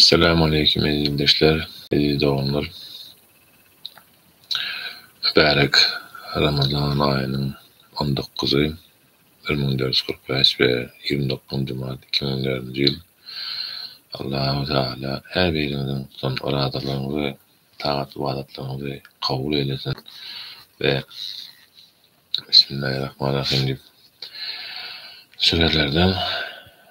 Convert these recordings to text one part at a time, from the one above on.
Esselamu aleýkum eziz ildeşler, eziz doganlar. Mübärek Ramazan aýynyň on dokuzy, 1445 we 29-njy mart 2004-nji ýyl. Allahu Teala her biriňiziň tutan orazalaryňyzy, tagat-ybadatlaryňyzy kabul eýlesin we Bismillahirrahmanirrahim diýip sürelerden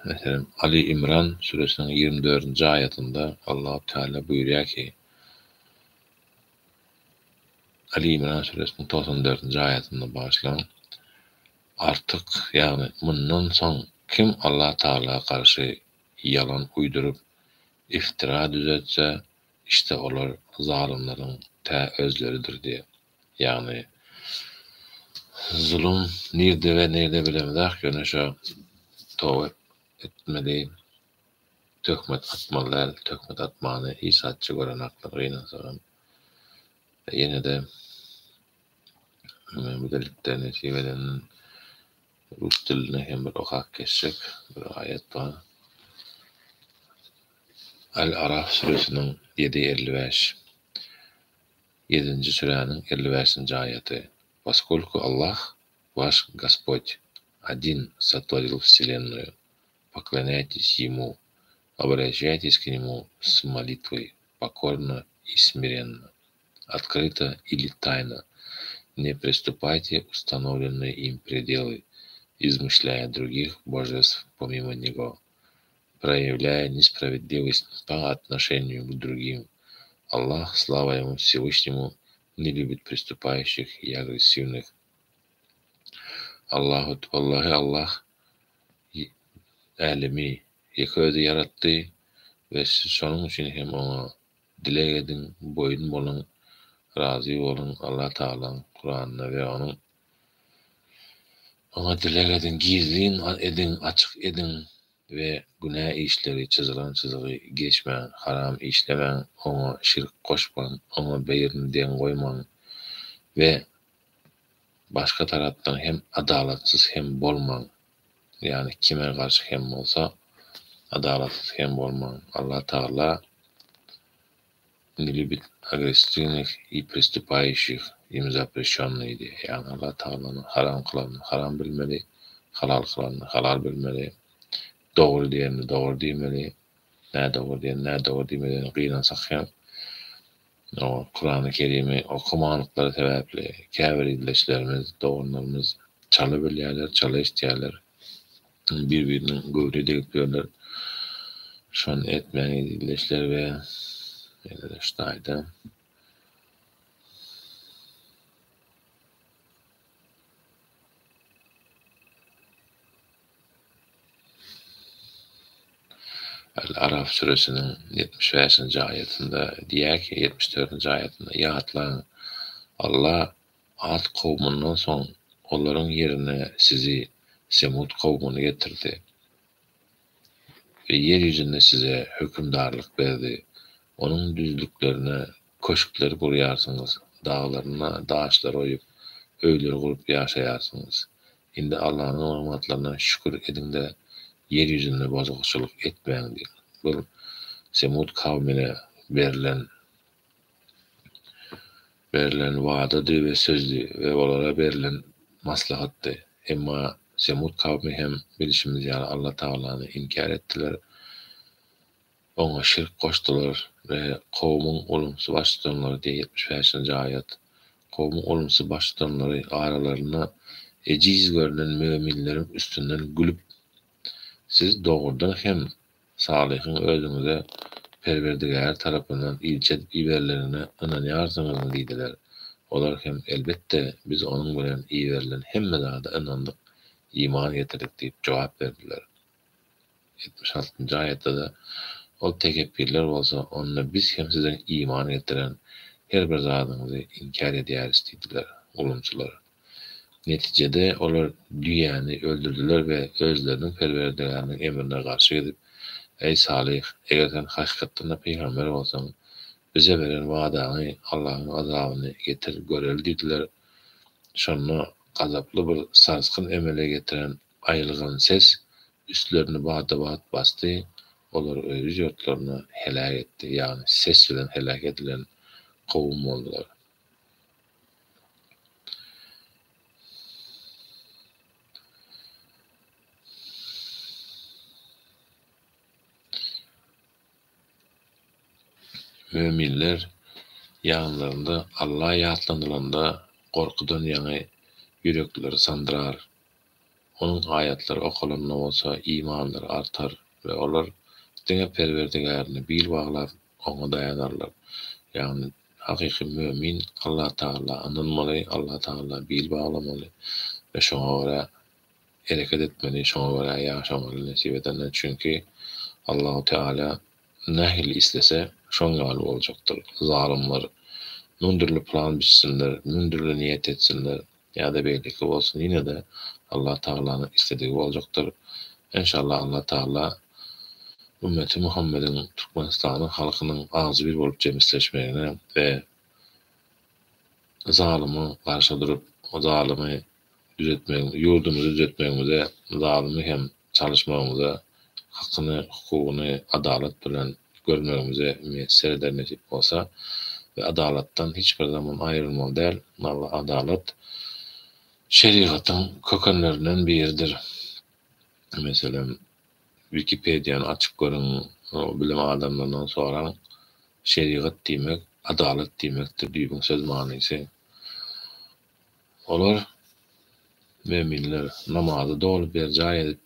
meselem Ali Imran süresiniň 24-nji aýatynda Allahu Teala buýurýar ki Ali Imran süresiniň 94-nji aýatynda bagyşlaň artyk ýagny mundan soň kim Allah Tagala garşy ýalan uýduryp iftira düzetse işte olar zalymlaryň tä özleridir diýýär. Ýagny zulum nirde we nirde bilemzok ýöne şo toba etmeli töhmet atmaly däl töhmet atmany hiç zatça görenoklar gynansagam ýenede bilelikde nesip edenden rus dilinde hem bir okap geçjek bir aýat bar Al Araf süresiniň ýedi 55. Ýedinji süräniň 55-nji aýaty, Poskolku Allah, waş Gospodь, один sotworil wselennuýu, poklonýaýtes Ýemu, obraşaýtes k Nemu s molitwoý, pokorno i smirenno, otkryto ili taýno, ne prestupaýte ustanowlennyýe im predely, izmyşlýaýa drugih božestw pomimo Nego, proýawlýaýa nespravedliwost po otnoşeniýu k drugim, Allah, slava Ýemu Wsewyşnemu, ne lýubit pristupaýuşih i agressiwnyh. Allahu Wallahy Allah älemi ýeke özi ýaratdy we siz şonuň üçin hem oňa dileg ediň, boýun boluň, razy boluň Allah Tagalaň Kuranyna we onuň Oňa dileg ediň, gizlin ediň, açyk ediň we günä işleri, çyzylan çyzygy geçmäň, haram işlemäň, Oňa şirk goşmaň, Oňa birini deň goýmaň we başga tarapdan hem adalatsyz hem bolmaň, ýagny kime garşy hem bolsa adalatsyz hem bolmaň. Allah Tagala Ne lýubit agressiwnyh i pristupaýuşih im zapreşşonnyý diýýär. Ýagny Allah Tagalanyň haram kylanyny haram bilmeli, halal kylanyny halal bilmeli, dogry diýenini dogry diýmeli, nädogry diýenini nädogry diýmeli. Ýöne gynansak hem Kurany Kerimi okamanlyklary sebäpli käbir ildeşlerimiz, doganlarymyz çala bilýärler, çala eşidýärler. Bir-biriniň göwnüne degip ýörler. Şony etmäň ildeşler we ýene-de şu taýda. Al-Araf süresiniň 75-nji aýatynda diýýär ki, 74-nji aýatynda, Ýatlaň, Alla Ad kowmundan soň olaryň ýerine sizi, Semud kowmuny getirdi we ýer ýüzünde size hökümdarlyk berdi. Onuň düzlüklerine köşkler gurýarsyňyz, daglaryna daşlar oýup, öýler gurup ýaşaýarsyňyz. Indi Allanyň nygmatlaryna şükür ediň-de, ýer ýüzünde bozgakçylyk etmäň diýip, bu Semud kowmyna berlen Berlen wadady we sözdi we olara berlen maslahatdy. Emma Semud kawmy hem bilşimiz ýaly Allatagalany inkär etdiler, Oňa şirk goşdular we kowumyň ulumsy baştutanlary diýe 75-nji aýat. Kowumyň ulumsy baştutanlary aralarynda ejiz görnen möminleriň üstünden gülüp, Siz dogrudan hem Salyhyň özüňize Perwerdigäri tarapyndan ilçi edip iberilenine ynanýarsyňyzmy diýdiler. Olar hem, Elbetde, biz onuň bilen iberilen hemme zada ynandyk, iman getirdik diýip jogap berdiler. 76-njy aýatda-da, Ol tekepbirler bolsa, Onda biz hem siziň iman getiren her bir zadyňyzy inkär edýäris diýdiler. Ulumsylar. Netijede, olar düýäni öldürdiler we özleriniň Perwerdigäriniň emrine garşy gidip, Eý, Salyh! Eger sen hakykatdan-da pygamber bolsaň, bize beren wadaňy, Allahyň azabyny, getir, göreli diýdiler. Şonda gazaply bir sarsgyn emele getiren aýylgan ses üstlerini bada-bat basdy. olary öz ýurtlarynda heläk etdi, ýagny ses bilen heläk edilen kowum boldular. Möminler ýanlarynda Alla ýatlanylanda gorkudan ýaňa ýürekleri sandyrar. Onuň aýatlary okalanda bolsa imanlary artar we olar diňe Perwerdigärine bil baglap, Oňa daýanarlar. Ýagny hakyky mömin Allatagala ynanmaly, Allatagala bil baglamaly we şoňa görä hereket etmeli, şoňa görä ýaşamaly nesip edende. Çünki Allahu Teala nähili islese, şoň ýaly boljakdyr. Zalymlar müň dürli plan biçsinler, müň dürli niýet etsinler ýa-da beýleki bolsun, ýene-de Allah Tagalanyň isledigi boljakdyr. Enşallah Allah Tagala ümmeti Muhammediň, Türkmenistanyň halkynyň agzybir bolup jebisleşmegine we zalyma garşy durup, zalymy düzetmegiň, ýurdumyzy düzetmegimize, zalymy hem çalyşmagymyza, hakyny, hukugyny adalat bilen görmegimize miýesser eder nesip bolsa we adalatdan hiç bir zaman aýrylmaly däl, adalat şerigatyň kökenlerinden biridir. Meselem, Wikipediýany açyp görüň, bilim adamlaryndan soraň, şerigat diýmek adalat diýmekdir düýbüň söz manysy. Olar, möminler, namazy doly berjaý edip,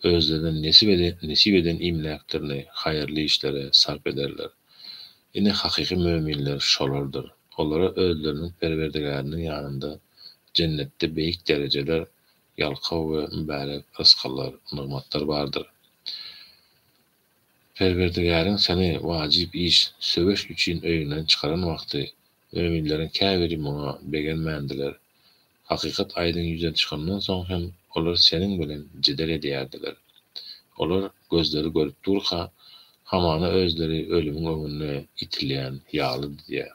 özlerine nesip eden imläklerini haýyrly işlere sarp ederler. Ine, hakyky möminler şolardyr. Olara özleriniň Perwerdigäriniň ýanynda jennetde beýik derejeler, ýalkaw we mübärek rysgallar, nygmatlar bardyr. Perwerdigäriň seni wajyp iş, söweş üçin öýüňden çykaran wagty, möminleriň käbiri muňa begenmändiler. Hakykat aýdyň ýüze çykandan soň hem olar seniň bilen jedel edýärdiler. Olar gözleri görüp durka, hamana özleri ölümiň öňünde itilýän ýalydy diýýär.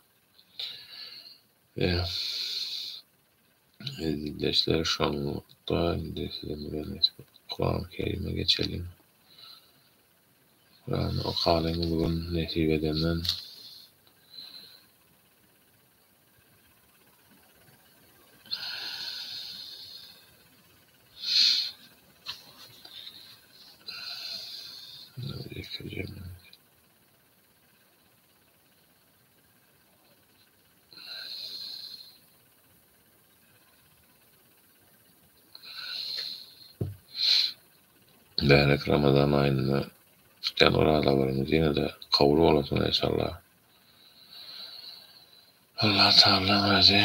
We Eziz ildeşler, şonlukda indi siziň bilen Kurany Kerime geçeliň. Kurany okalyň bu gün nesip edenden. Mübärek Ramazan aýynda tutýan orazalarymyz ýene-de kabul bolasyn enşallah. Allah Tagalaň özi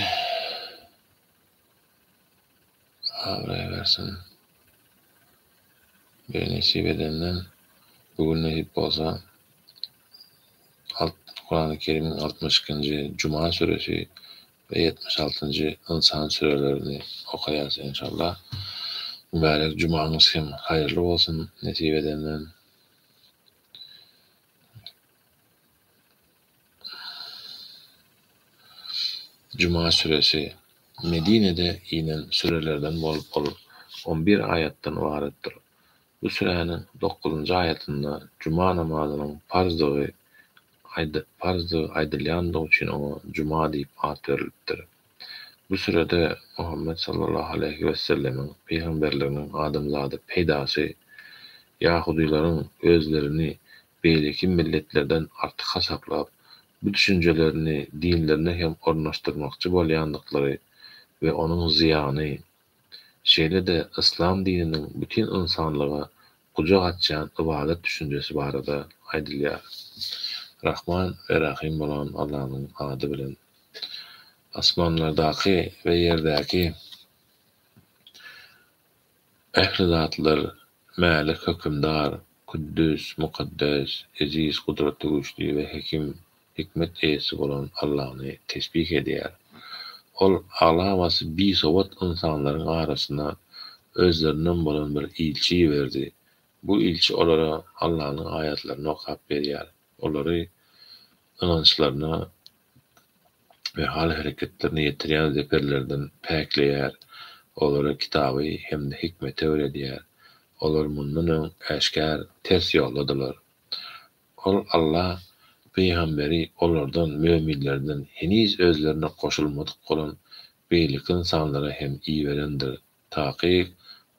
abraý bersin. Bir nesip edenden bu gün nesip bolsa Kurany Kerimiň 62-nji Juma süresi we 76-njy Ynsan sürelerini okaýas enşallah. Mübärek jumaňyz hem haýyrly bolsun nesip edenden. Juma süresi, Medinede inen sürelerden bolup ol on bir aýatdan ybaratdyr. Bu süräniň dokuzynjy aýatynda juma namazynyň parzdygy parzdygy aýdylýandygy üçin oňa Juma diýip at berlipdir. Bu sürede Muhammet sallallahu aleýhi wesellemiň pygamberliginiň adamzada peýdasy, ýahudylaryň özlerini beýleki milletlerden artyk hasaplap, bu düşünjelerini dinlerine hem ornaşdyrmakçy bolýandyklary we onuň zyýany, şeýle-de yslam dininiň bütin ynsanlyga gujak açýan ybadat düşünjesi barada aýdylýar. Rahman we Rahym bolan Allanyň ady bilen. Asmanlardaky we ýerdäki ähli zatlar Mälik hökümdar, Kuddüs, Mukaddes, Eziz, Gudratygüýçli we Hekim, hikmet eýesi bolan Allany tesbih edýär. Ol aglabasy bisowat ynsanlaryň arasyna özlerinden bolan bir ilçi iberdi. Bu ilçi olara Allanyň aýatlaryny okap berýär, olary ynançlaryna we hal-hereketlerine ýetirýän zeperlerden päkleýär, olara kitaby hem-de hikmeti öwredýär. Olar mundan öň äşgär ters ýoldadylar. Ol, Alla, pygamberi olardan, möminlerden, heniz özlerine goşulmadyk bolan beýleki ynsanlara hem iberendir. Takyk,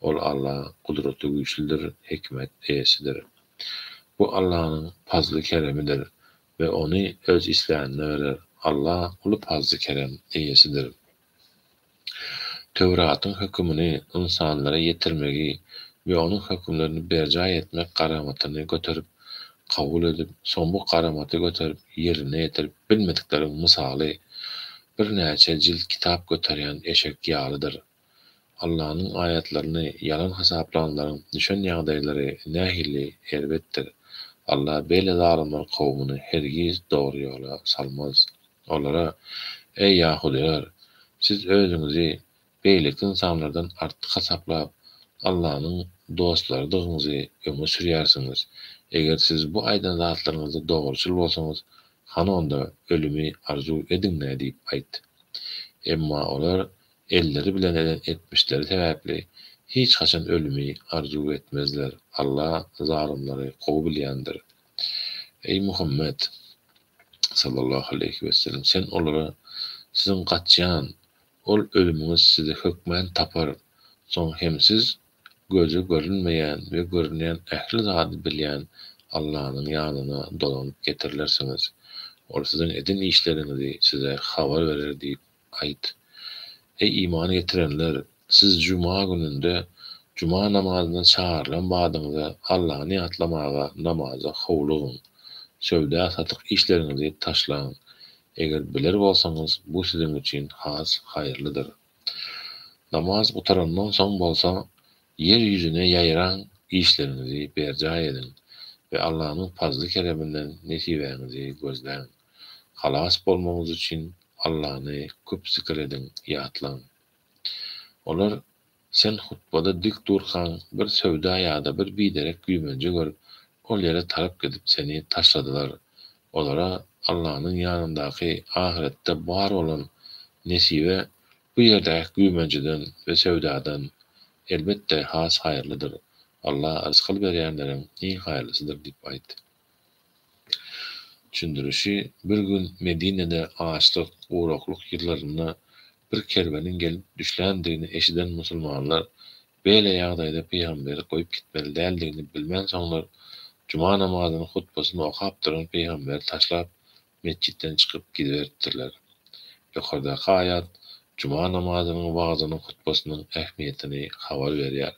Ol, Alla, Gudraty güýçlüdir, hikmet eýesidir. Bu Allanyň pazly-keremidir we ony öz islänine berer. Alla uly pazly-kerem eýesidir. Töwratyň hökümini ynsanlara ýetirmegi we onuň hökümlerini berjaý etmek garamatyny göterip, kabul edip, soň bu garamaty göterip ýerine ýetirip bilmedikleriň mysaly, birnäçe jilt kitap göterýän eşek ýalydyr. Allanyň aýatlaryny ýalan hasaplanlaryň düşen ýagdaýlary nähili erbetdir. Alla beýle zalymlar kowumyny hergiz dogry ýola salmaz. Olara, Eý, ýahudylar! Siz özüňizi beýleki ynsanlardan artyk hasaplap, Allanyň dostlarydygyňyzy öňe sürýärsiňiz. Eger siz bu aýdan zatlaryňyzda dogruçyl bolsaňyz, hany onda ölümi arzuw ediň-dä diýip aýt. Emma olar elleri bilen eden etmişleri sebäpli hiç haçan ölümi arzuw etmezler. Alla zalymlary gowy bilýändir. Eý, Muhammet! Sallallahu aleýhi wesellem, sen olara, Siziň gaçýan ol ölümiňiz sizi hökmän tapar, soň hem siz göze görünmeýän we görünýän ähli zady bilýän Allanyň ýanyna dolanyp getirilersiňiz. Ol siziň eden işleriňizi size habar berer diýip Aýt, Eý, iman getirenler! Siz juma gününde juma namazyna çagyrylan badyňyza Allany ýatlamaga namaza howlugyň! Söwda-satyk işleriňizi taşlaň! Eger biler bolsaňyz, bu siziň üçin has haýyrlydyr. Namaz gutarandan soň bolsa, ýer ýüzüne ýaýraň, işleriňizi berjaý ediň we Allanyň pazly-kereminden nesibäňizi gözläň! Halas bolmagyňyz üçin Allany köp zikir ediň, ýatlaň. Olar sen hutbada dik durkaň bir söwda ýa-da bir biderek güýmenje görüp, ol ýere tarap gidip seni taşladylar. Olara Allanyň ýanyndaky ahyretde bar bolan nesibe bu ýerdäki güýmenjeden we söwdadan, elbetde, has haýyrlydyr. Alla rysgal berýänleriň iň haýyrlysydyr diýip aýt. Düşündirişi, Bir gün Medinede açlyk, guraklyk ýyllarynda bir kerweniň gelip düşländigini eşiden musulmanlar beýle ýagdaýda pygamberi goýup gitmeli däldigini bilmänsoňlar, juma namazynyň hutbasyny okap duran pygamberi taşlap, metjitden çykyp gidiberipdirler. Ýokardaky aýat juma namazynyň wagzynyň hutbasynyň ähmiýetini habar berýär.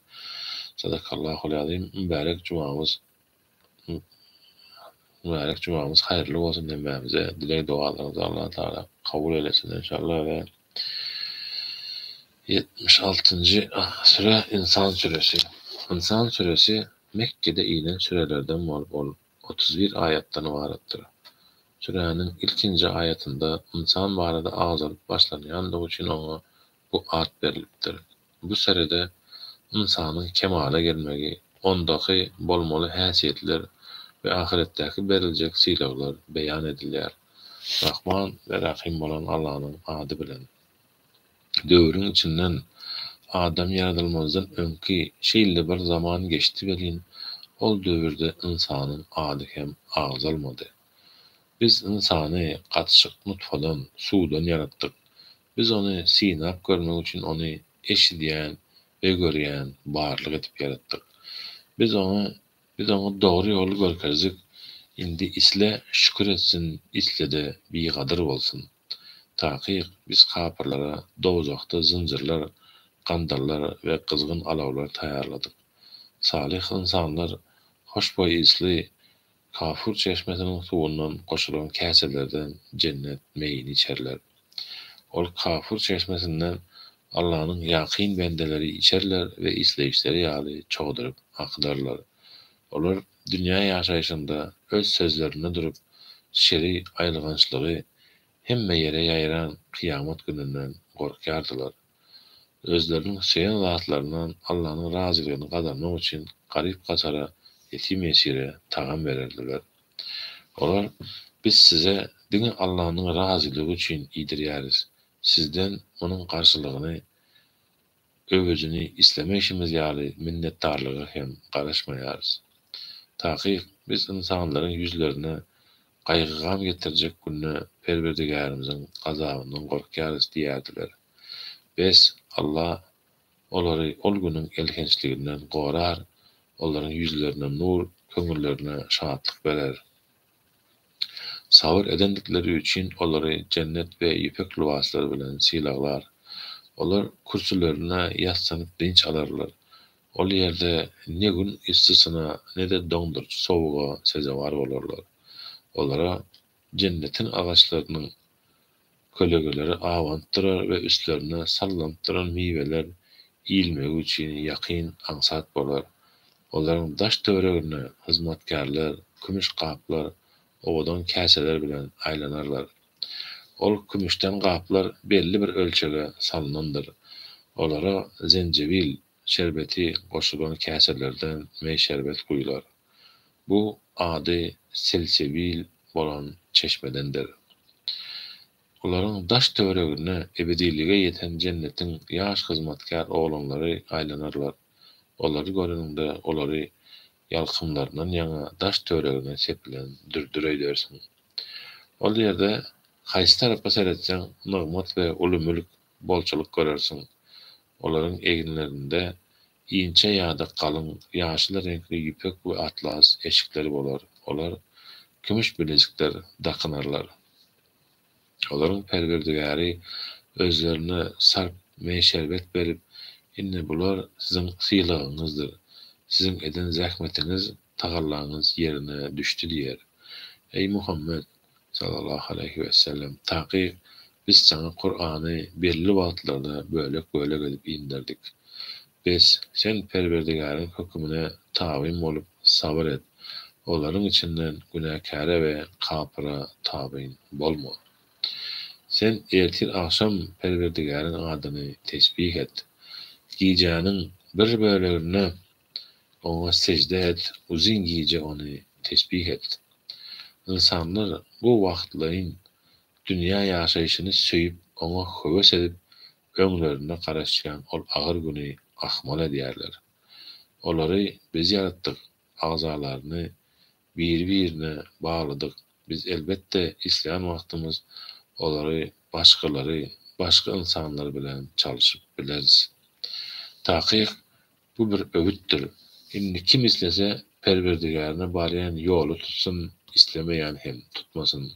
Sadakallahul azim Mübärek jumamyz Mübärek jumamyz haýyrly bolsun hemmämize dileg dogalaryňyzy Allah Tagala kabul eylesin inşallah we 76-njy süre Insan süresi Insan süresi Mekgede inen sürelerden bolup ol 31 aýatdan ybaratdyr. Süräniň ilkinji aýatynda ynsan barada agzalyp başlanýandygy üçin oňa bu at berlipdir. Bu sürede ynsanyň kemala gelmegi, ondaky bolmaly häsiýetler we ahyretdäki beriljek sylaglar beýan edilýär. Rahman we Rahym bolan Allanyň ady bilen. Döwrüň içinden adam ýaradylmazdan öňki şeýle bir zaman geçdi welin, ol döwürde ynsanyň ady hem agzalmady. Biz ynsany gatyşyk nutfadan, suwdan ýaratdyk. Biz ony synap görmek üçin ony eşidýän we görýän barlyk edip ýaratdyk. Biz oňa Biz oňa dogry ýoly görkezdik, indi isle şükür etsin, isle-de bigadyr bolsun. Takyk, Biz kapyrlara dowzahda zynjyrlar, gandallar we gyzgyn alawlar taýýarladyk. Salyh ynsanlar hoşboý ysly Kafur çeşmesiniň suwundan goşulan käselerden jennet meýini içerler. Ol Kafur çeşmesinden Allanyň ýakyn bendeleri içerler we isleýişleri ýaly çogduryp akydarlar. Olar dünýä ýaşaýşynda öz sözlerinde durup, şeri, aýylgançlygy hemme ýere ýaýran kyýamat gününden gorkýardylar. Özleriniň söýen zatlaryndan Allanyň razylygyny gazanmak üçin garyp-gasara, ýetim-ýesire tagam bererdiler. Olar, Biz size diňe Allanyň razylygy üçin iýdirýäris, sizden munuň garşylygyny, öwezini islemeýşimiz ýaly minnetdarlyga hem garaşmaýarys. Takyk, Biz ynsanlaryň ýüzlerine gaýgy-gam getirjek günde Perwerdigärimiziň gazabyndan gorkýarys diýerdiler. Bes, Alla olary ol günüň elhençliginden gorar, olaryň ýüzlerine nur, köňüllerine şatlyk berer. Sabyr edendikleri üçin olary jennet we ýüpek lybaslar bilen sylaglar. Olar kürsülerinde ýassanyp dynç alarlar. Ol ýerde ne gün yssysyna, ne-de doňduryjy sowuga sezewar bolarlar. Olara jennetiň agaçlarynyň kölegeleri abanyp durar we üstlerine sallanyp duran miweler iýilmegi üçin ýakyn, aňsat bolar. Olaryň daş-töwereginde hyzmatkärler kümüş gaplar, owadan käseler bilen aýlanarlar. Ol kümüşden gaplar belli bir ölçege salnandyr. Olara zenjebil şerbeti goşulan käselerden meý-şerbet guýlar. Bu ady selsebil bolan çeşmedendir. Olaryň daş-töwereginde ebedilige ýeten jennetiň ýaş hyzmatkär oglanlary aýlanarlar. Olary göreniňde, olary ýalkymlaryndan ýaňa daş-töweregine sepilen dürdür öýdersiň. Ol ýerde haýsy tarapa seretseň, nygmat we uly mülk, bolçulyk görersiň. Olaryň eginlerinde inçe ýa-da galyň, ýaşyl reňkli ýüpek we atlas eşikler bolar, olar kümüş bilezikler dakynarlar. Olaryň Perwerdigäri özlerine sarp meý-şerbet berip, Ine, bular siziň sylagyňyzdyr. Siziň eden zähmetiňiz, tagallaňyz ýerine düşdi diýer. Eý, Muhammet, sallallahu aleýhi wesellem, takyk Biz saňa Kurany belli wagtlarda bölek-bölek edip inderdik. Bes, sen Perwerdigäriň hökümine tabyn bolup, sabyr et. Olaryň içinden günäkäre we kapyra tabyn bolma. Sen ertir-agşam Perwerdigäriň adyny tesbih et. Gijäniň bir böleginde Oňa sežde et, uzyn gije Ony tesbih et. Ynsanlar bu wagtlaýyn dünýä ýaşaýşyny söýüp, oňa höwes edip, öňlerinde garaşýan ol agyr güni ahmal edýärler. Olary Biz ýaratdyk, agzalaryny biri-birine bagladyk, biz elbetde islän wagtymyz olary başgalary, başga ynsanlar bilen çalşyp bileris. Takyk, bu bir öwütdir. Indi kim islese Perwerdigärine barýan ýoly tutsun, islemeýän hem tutmasyn.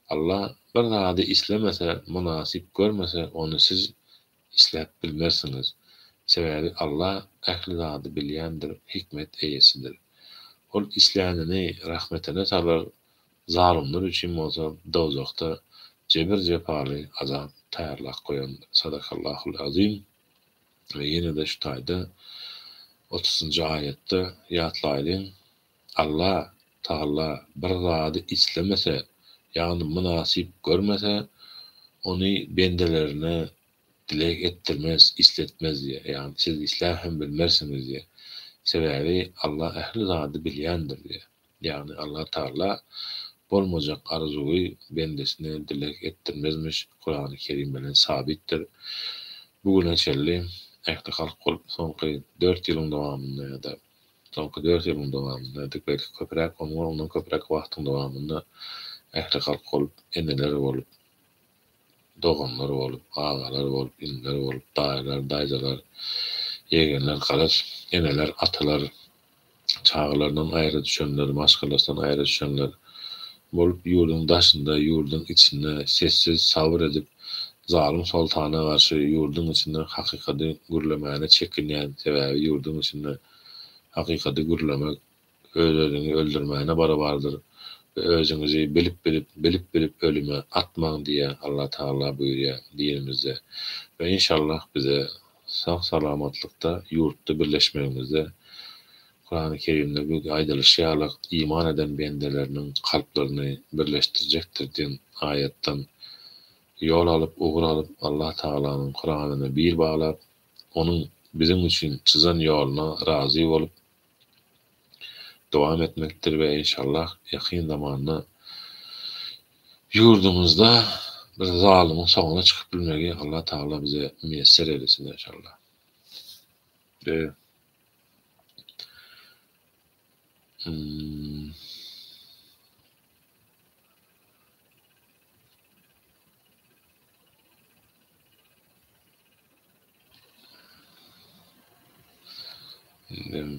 Allah bir zady islemese, mynasyp görmese ony siz isläp bilmersiňiz. Sebäbi Allah ähli zady bilýändir, hikmet eýesidir. Ol islänini rahmetine salar, zalymlar üçin bolsa dowzahda jebir-jepaly azap taýýarlap goýandyr. Sadakallahul azim. We ýene-de şu taýda otuzynjy aýatda ýatlaýlyň, Allah Tagala bir zady islemese, ýagny mynasyp görmese, ony bendelerine dileg etdirmez, isletmez diýýär. Ýagny siz isläp hem bilmersiňiz diýýär. Sebäbi Allah ähli zady bilýändir diýýär. Ýagny Allah Tagala bolmajak arzuwy bendesine dileg etdirmezmiş, Kurany Kerim bilen sabytdyr. Bu güne çenli ähli halk bolup soňky dört ýylyň dowamynda ýa-da Soňky dört ýylyň dowamynda, belki köpräk, ondan köpräk wagtyň dowamynda ähli halk bolup, eneler bolup, doganlar bolup, agalar bolup, iniler bolup, daýylar, daýzalar, ýegenler, garaz, eneler, atalar, çagalaryndan aýra düşenler, maşgalasyndan aýra düşenler bolup, ýurduň daşynda, ýurduň içinde sessiz sabyr edip, zalym soltana garşy ýurduň içinde hakykady gürlemäne çekinýän, sebäbi ýurduň içinde Hakykaty gürlemek öz-özüňi öldürmäne barabardyr we özüňizi bilip-bilip, bilip-bilip ölüme atmaň diýýär Allah Tagala buýurýar dinimizde we inşallah bize sag-salamatlykda ýurtda birleşmegimizde Kurany Kerimde aýdylyşy ýaly iman eden bendeleriniň kalplaryny birleşdirjekdir diýen aýatdan ýol alyp, ugur alyp Allah Tagalanyň Kuranyna bil baglap Onuň biziň üçin çyzan ýoluna razy bolup dowam etmekdir we enşallah ýakyn zamanda ýurdumyzda bir zalymyň soňuna çykyp bilmegi Allah Tagala bize miýesser eylesin enşallah. We. Indem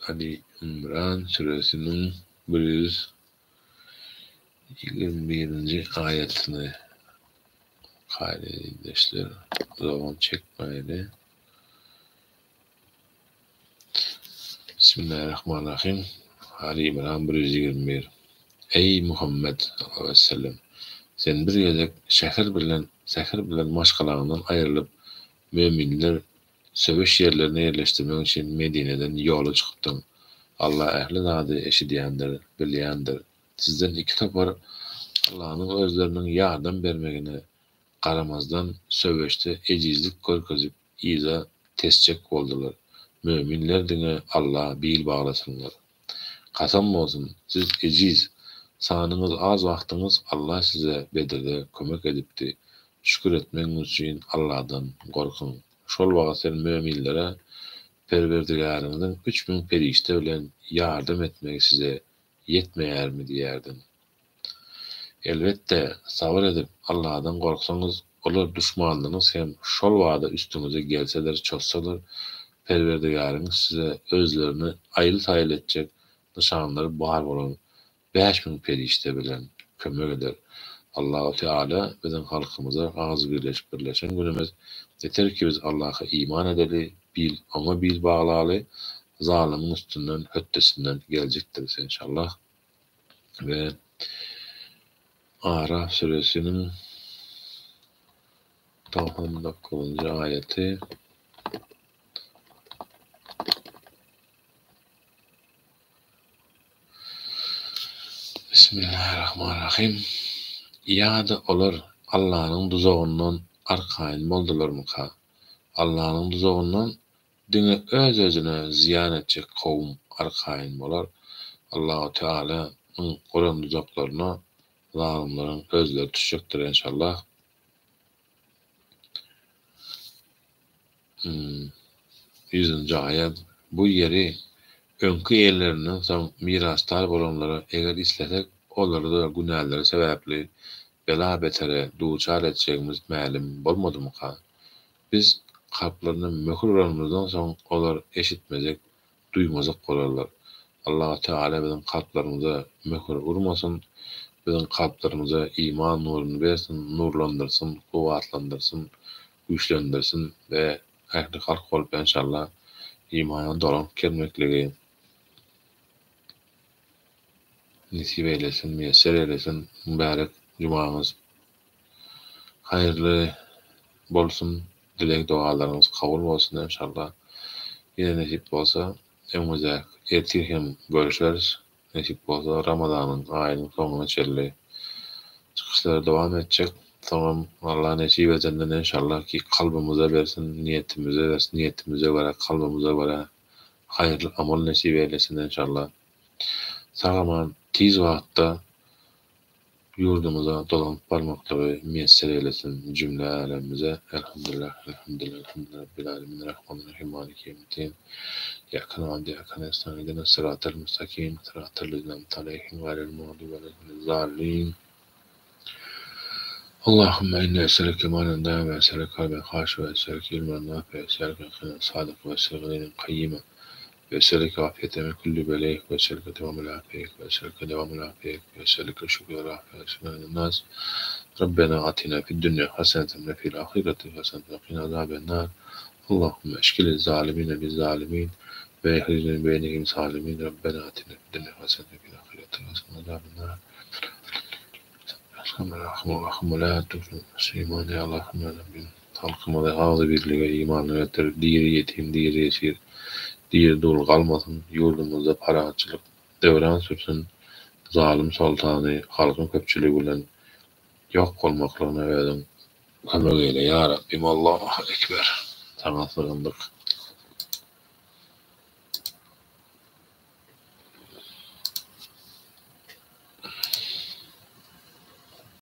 Ali Imran süresiniň 121-nji aýatyny okaýly ildeşler, uzagam çekmäýli. Bismillahirrahmanirrahim. Ali Imran 121. Eý Muhammet sallallahu aleýhi we sellem! Sen bir gezek şäher bilen säher bilen maşgalaňdan aýrylyp, möminler söweş ýerlerine ýerleşdirmek üçin Medineden ýola çykypdyň. Allah ähli zady eşidýändir, bilýändir. Sizden iki topar Allanyň özleriniň ýardam bermegine garamazdan söweşde ejizlik görkezip yza tesjek boldular. Möminler diňe Alla bil baglasynlar. Kasam bolsun, siz ejiz, sanyňyz az wagtyňyz Alla size Bedirde kömek edipdi. Şükür etmegiňiz üçin Alladan gorkuň. Şol wagt sen möminlere Perwerdigäriňiziň 3000 perişde bilen ýardam etmegi size ýetmeýärmi diýerdiň. Elbetde, sabyr edip, Alladan gorksaňyz, olar duşmanlaryňyz hem şol bada üstüňize gelseler, çozsalar, Perwerdigäriňiz size özlerini aýyl-saýyl etjek nyşanlary bar bolan 5000 perişde bilen kömek eder. Allahu Teala biziň halkymyza agzybirleşip birleşen günümiz, yeter ki biz Allaha iman edeli, bil Oňa bil baglaly, zalymyň üstünden, hötdesinden geljekdiris enşallah. We Araf süresiniň 99-njy aýaty. Bismillahirrahmanirrahim. Ýa-da olar Allanyň duzagyndan arkaýyn boldularmyka? Allanyň duzagyndan diňe öz-özüne zyýan etjek kowum arkaýyn bolar. Allahu Teala nyň guran duzaklaryna zalymlaryň özleri düşjekdir enşallah. Ýüzünji aýat, Bu ýeri öňki eýelerinden soň mirasdar bolanlara eger islesek, olary-da günäleri sebäpli bela-betere duçar etjegimiz mälim bolmadymyka? Biz kalplaryna möhür uranymyzdan soň olar eşitmezek, duýmazak bolarlar. Allahu Teala biziň kalplarymyza möhür urmasyn, biziň kalplarymyza iman nuruny bersin, nurlandyrsyn, kuwwatlandyrsyn, güýçlendirsin we ähli halk bolup enşalla imana dolanyp gelmekligi nesip eýlesin, miýesser eýlesin. Mübärek jumaňyz haýyrly bolsun, dileg-dogalaryňyz kabul bolsun enşalla. Ýene nesip bolsa öňümizdäki ertir hem görüşeris. Nesip bolsa Ramazanyň aýynyň soňuna çenli çykyşlary dowam etjek. Soňam Allah nesip edenden enşallah ki kalbymyza bersin, niýetimize bersin, niýetimize görä, kalbymyza görä haýyrly amal nesip eýlesin enşallah. Sag-aman tiz wagtda ýurdumyza dolanyp barmaklygy miýesser eýlesin jümle älemimize. Elhamdülillah, elhamdülillah, elhamdülillah Rabbil alemin, Rahmanirrahim, Maliki ýewmiddin. Iyyâke na'budu ve iyyâke nestaîn, ihdinas sıratal mustakîm, sıratal lezîne en'amte aleyhim, gayril mağdubi aleyhim vele'd-dâllîn. Allahümme inni es'elüke imanen dâimen ve es'elüke kalben hâşi'en ve es'elüke ilmen nâfi'en ve es'elüke yakînen sâdıkan ve es'elüke dînen kayyîmen ve es'elüke afiyeten min kulli belâ ve es'elüke devamel afiyet ve es'elüke devamel afiyet ve es'elüke şükre râfi'en ve nas. Rabbena atina fid dünya haseneten ve fil ahireti haseneten ve qina azaben nar. Allahümme eşkili zalimine biz zalimin ve ehricne min beynihim salimin. Rabbena atina fid dünya haseneten ve fil ahireti haseneten ve azaben nar. Halkymyzy agzybirlige, imana getir, diri ýetim, diri ýesir, diri dul galmasyn, ýurdumyzda parahatçylyk döwran sürsün, zalym soltany halkyň köpçüligi bilen ýok bolmaklygyna özüň kömek eýle, ýa Rabbim, Allahu ekber, saňa sygyndyk.